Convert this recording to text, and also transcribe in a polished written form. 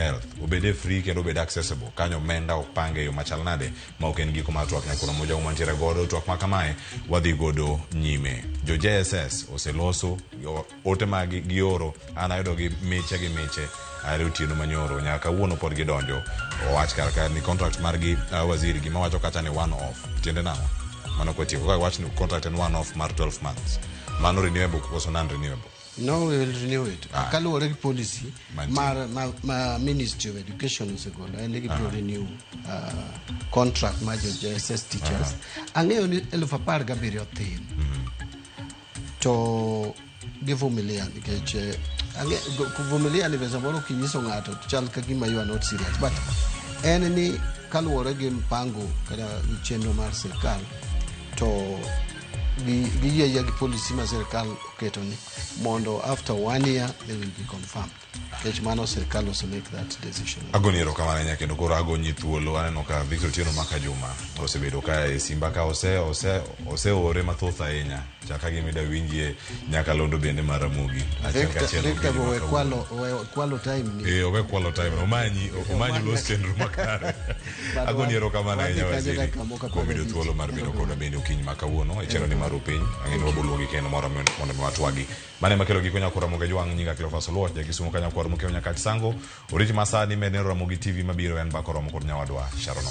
Health obede free kendo obed accessible kanyo omenda ok pange e yo machal nade ma ok en giko mar twak nyakoro moja mantiere godo twak ma kamae wadhi godo nyime. Jo JSS oseloso ote magi gioro an ayudo gi miche gi miche are otieno manyoro nyaka kawuono pod gidonjo owach kar ka ni contract margi waziri gima wacho kacha ni one off tiende nang'o mano kwatieko ka wach ni contract en one off mar 12 months mano renewable koso non renewable? No, we will renew it. Ah. Kaluwore gi policy Mantie. mar ma Ministry of Education osegolo en ni gibiro renew contract mar jo JSS teachers. Ang'eyo ni 17,000 thin. To givumilia nikech kuvumilia ni be samoro kinyiso ng'ato to chal ka gima you are not serious, but en ni kaluwore gi mpango kata gi chenro mar sirkal to giyie ayia gi policy ma sirkal oketo ni mondo after one year they will be confirmed, nikech mano sirkal ose make that decision. Agoni erokamano ahinya kendo koro agonyi thuolo. Aneno ka Victor Otieno Maka Juma osebedo ka e simba ka oseore mathoth ahinya chaka gima winjie nyakalondo bende mar Ramogi achiel kachiel. Victor okinyi ma we kawuono. Kwalo time ni. Eh, owe kwalo time omanyi los chenro makare. But Agoni erokamano wadhi ahinya kanyo waziri dakika moko kuom yudo 15. thuolo mar bedo kodwa bende okinyi ma kawuono e chenro ni mar upiny. Ang'e ni waboluogi kendo moro mondo mi watwagi. Mane makelo giko nyakoro Ramogi Ajwang', nyinga Cleophas Oluoch, jakisumo ka nyakwar Mokeo Nyakach Sango. Oriti masani med neno Ramogi TV mabiro en Bako Romo kod nyawadwa Sharon.